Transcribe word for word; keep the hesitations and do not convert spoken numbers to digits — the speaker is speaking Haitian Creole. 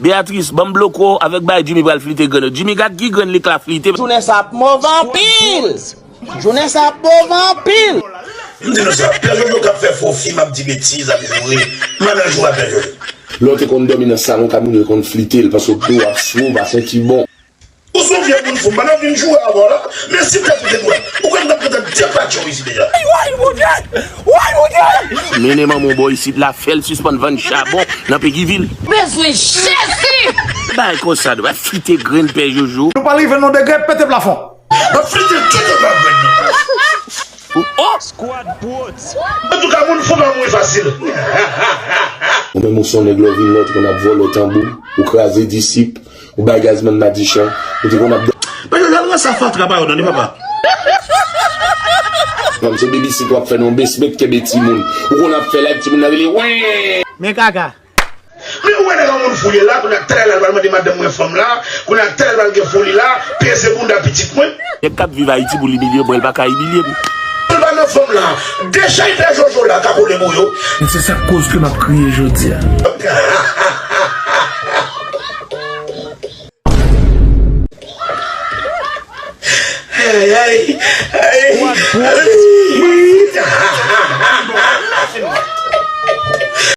Beatrice, ban m bloko avèk bagay Jimmy pral flite grenn yo. Jimmy, gad ki grenn lik la flite. Jounen sa ap move anpil. Jounen sa ap move anpil. M di nou sa, Pè Jojo k ap fè fo fi, m ap di betiz, ap joure. M pa nan joure a Pè Jojo. Lè w te konn dòmi nan salon kay moun yo, te konn flite l, paske w do w ap sou, machin ki bon. Ou se yon vye moun fou, m pa nan vin joure avè w la, men si tèt ou te dwèt, ou konn t ap gentan depatche w isit deja. Woy, Bondye! Woy, Bondye! Mennen manman w bò isit la, fè l sispann vann chabon nan Peguy vil. Bezwen Jezi! Bagay konsa, nou va flite grenn Pè Jojo. Nou pral rive nan degre pete plafon. M ap flite tout anba grenn nan. Oh! Antouka, moun fou pa mouri fasil. Ou menm ou se yon nèg lè w vin la, ou te konn ap vòlè tanbou, ou kraze disip, ou bay Gazman madichon, ou te konn ap. Pè Jojo, al ranse fatra pa yo tande, papa. Kòm se babysit w ap fè nan yon basement, kenbe timoun. Ou konn ap fè live, timoun nan rele wen. Men kaka. Men ou wè nèg an moun fou ye la, kounye a talè la l pral mande madanm mwen fanm la, kounye a talè l pral gen foli la, peze bounda pitit mwen. Nèg k ap viv Ayiti pou l imilye mwen, l pa ka imilye m. L pa nan fanm la, dechay Pè Jojo la ka kole pou yo. E se sa k koz ke m ap kriye jodi a. Ay, ay, ay, ay.